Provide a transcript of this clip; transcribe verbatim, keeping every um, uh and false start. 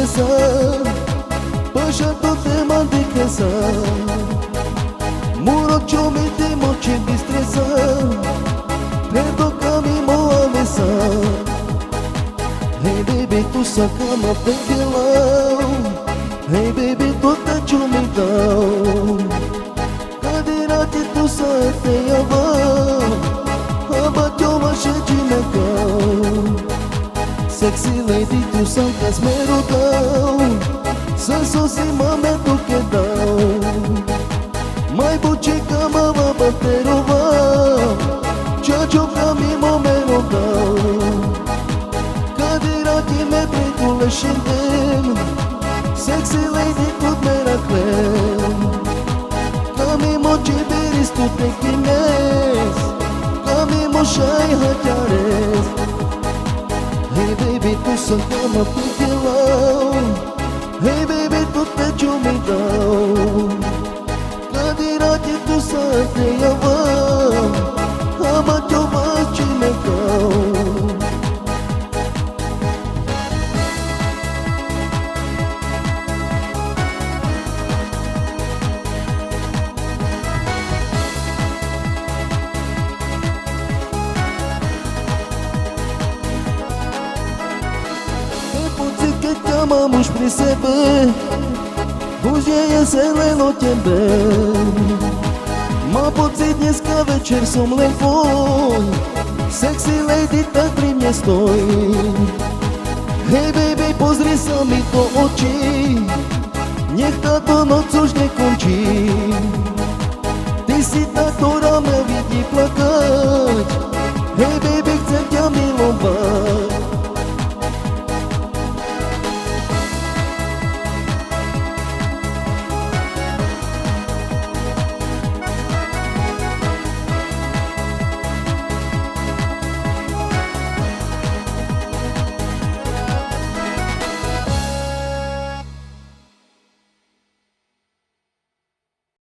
sa, paša tu te mande kasa. Muro čhumi te moči bistresa, te toka mi mo avesa. Hej bejbi, tu sa kama te kelau. Hej bejbi, tu te čhumi dau. Kadira ti tu sa te java, aba čhova šeči me kau. Sexy lady, tu sa kas me rodau, sa so si mame tu kedau. Maj buči kama va ba te rova, čačo kami mo me rodau. Kadira ti me pri tu le šindem, sexy lady, tu me rakhlem. Kami mo čibiristu te kimes, kami mo šaj hačares. Hej bejbi, tu sa kama te kelau. Hej bejbi, tu te čhumi dau. Kadira ti tu sa te java, aba čhova šeči me kau. Te puci ke kama muš pri sebe, buš je jesen leno tembe. Ma puci, dneska večer som len tvoj, sexy lady, tak pri mne stoj. Hej bejbi, pozri sa mi do očí, nech táto noc už nekončí. Ty si tá, ktorá mňa vidí plakať.